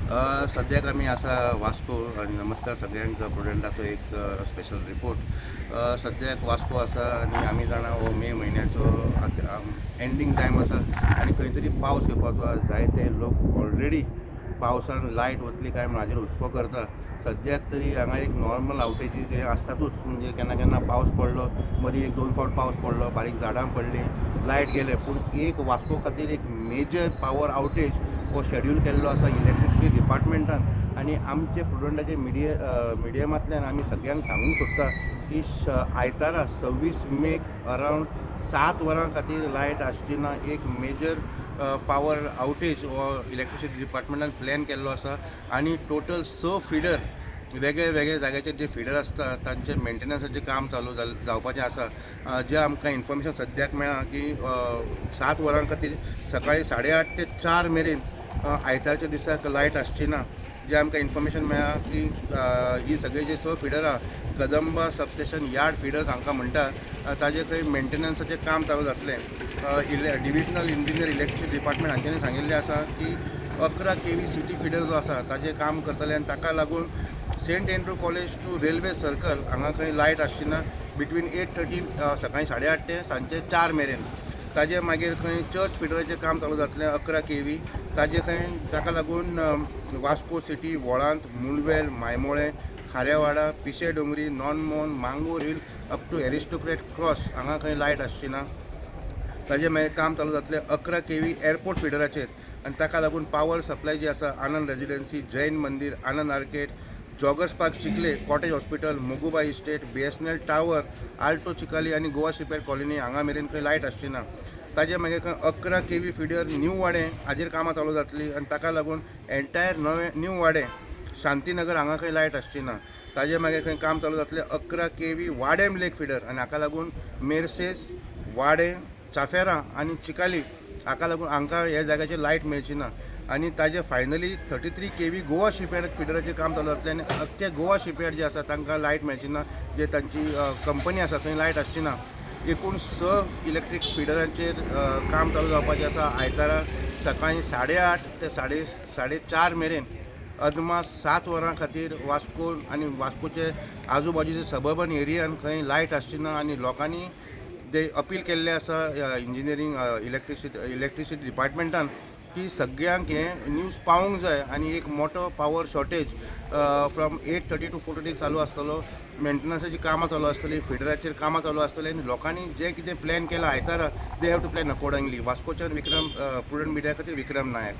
सद्याक आमी आसा वास्को आनी नमस्कार सगळ्यांक. प्रुडंटाचो एक स्पेशल रिपोर्ट. सद्याक वास्को आसा आनी आमी जाणा, हो मे म्हयन्याचो एंडींग टायम आसा आनी खंय तरी पावस येवपाचो आसा. जायते लोक ऑलरेडी पावसान लायट वतली काय म्हूण हाजेर हुस्को करता. सद्याक तरी हांगा एक नॉर्मल आवटेजीस हे आसतातूच. म्हणजे केन्ना केन्ना पावस पडलो, मदीं एक दोन फावट पावस पडलो, बारीक झाडां पडलीं, लायट गेले. पूण एक वास्को खातीर एक मेजर पावर आवटेज हो शेड्यूल केल्लो आसा इलेक्ट्रिसिटी डिपार्टमेंटान आनी आमचे प्रुडंटाचे मिडियमांतल्यान आमी सगळ्यांक सांगूंक सोदता की आयतारा 26 मेक अरावंड 7 वरां खातीर लायट आसची ना. एक मेजर पावर आवटेज हो इलेक्ट्रिसिटी डिपार्टमेंटान प्लॅन केल्लो आसा आनी टोटल स फिडर, वेगळे वेगळे जाग्याचेर जे फिडर आसता, तांचे मेंटेनन्साचें काम चालू जावपाचें आसा. जें आमकां इन्फॉर्मेशन सद्याक मेळ्ळां की 7 वरां खातीर सकाळी 8:30 ते 4 मेरेन आयतारच्या दिसाक लायट आसची ना. जें आमकां इन्फॉर्मेशन मेळ्ळां की ही सगळी जी स फिडर आहा, कदंबा सबस्टेशन यार्ड फिडर्स हांकां म्हणटा, ताजे खंय मेंटेनन्साचें काम चालू जातलें. डिविजनल इंजिनियर इलेक्ट्रिसिटी डिपार्टमेंट हांच्यांनी सांगिल्लें आसा की 11 केवी सिटी फिडर जो आसा, ताजें काम करतले आनी ताका लागून Saint Andrew college to railway circle हांगा खंय लायट आसची ना बिटवीन 8:30, सकाळी 8:30 ते सांजचे 4 मेरेन. ताजे मागीर खंय चर्च फिडराचें काम चालू जातलें 11 केवी. ताजे खंय ताका लागून वास्को सिटी, व्हळांत, मुंडवेल, मायमोळें, खाऱ्यावाडा, पिशे डोंगरी, नॉनमोन, Mangor hill up to aristocrat cross हांगा खंय लायट आसची ना. ताजें मागीर काम चालू जातलें 11 केवी एअरपोर्ट फिडराचेर आनी ताका लागून पावर सप्लाय जी आसा, आनंद residency, Jain Mandir, Anand arcade, joggers park Chikhale, cottage hospital, Mogubai estate, BSNL tower, Alto Chicalim आनी गोवा शिपयार्ड कॉलनी हांगा मेरेन खंय लायट आसची ना. ताजे मागीर खंय 11 केवी फिडर न्यू वाडें हाजेर कामां चालू जातलीं आनी ताका लागून एंटायर नवें न्यू वाडें, शांतीनगर हांगा खंय लायट आसची ना. ताजे मागीर खंय काम चालू जातलें 11 केवी वाडेम लेक फिडर आनी हाका लागून मेर्सेस, वाडें, चाफेरा आनी चिकाली हाका लागून हांकां ह्या जाग्याचेर लायट मेळची ना. आनी ताजे फायनली 33 केवी गोवा शिपयार्ड फिडराचें काम चालू जातलें आनी अख्खे गोवा शिपयार्ड जे आसा, तांकां लायट मेळची ना. जे तांची कंपनी आसा, थंय लायट आसची ना. एकूण स इलेक्ट्रीक फिडरांचेर काम चालू जावपाचें आसा आयतारा सकाळी 8:30 ते 4:30 मेरेन. अदमास 7 वरां खातीर वास्को आनी वास्कोचे आजू बाजूचे सबर्बन एरियान खंय लायट आसची ना. आनी लोकांनी ते अपील केल्लें आसा इंजिनियरींग इलेक्ट्रिसिटी डिपार्टमेंटान की सगळ्यांक हें न्यूज पावोंक जाय आनी एक मोटो power shortage from 8:30 to 4:30 चालू आसतलो. मेंटेनन्साची कामां चालू आसतली, फिडराचेर कामां चालू आसतली आनी लोकांनी जें कितें प्लॅन केलां आयतारा, they have to plan accordingly. वास्कोच्यान विक्रम, प्रुडंट मिडिया खातीर विक्रम नायक.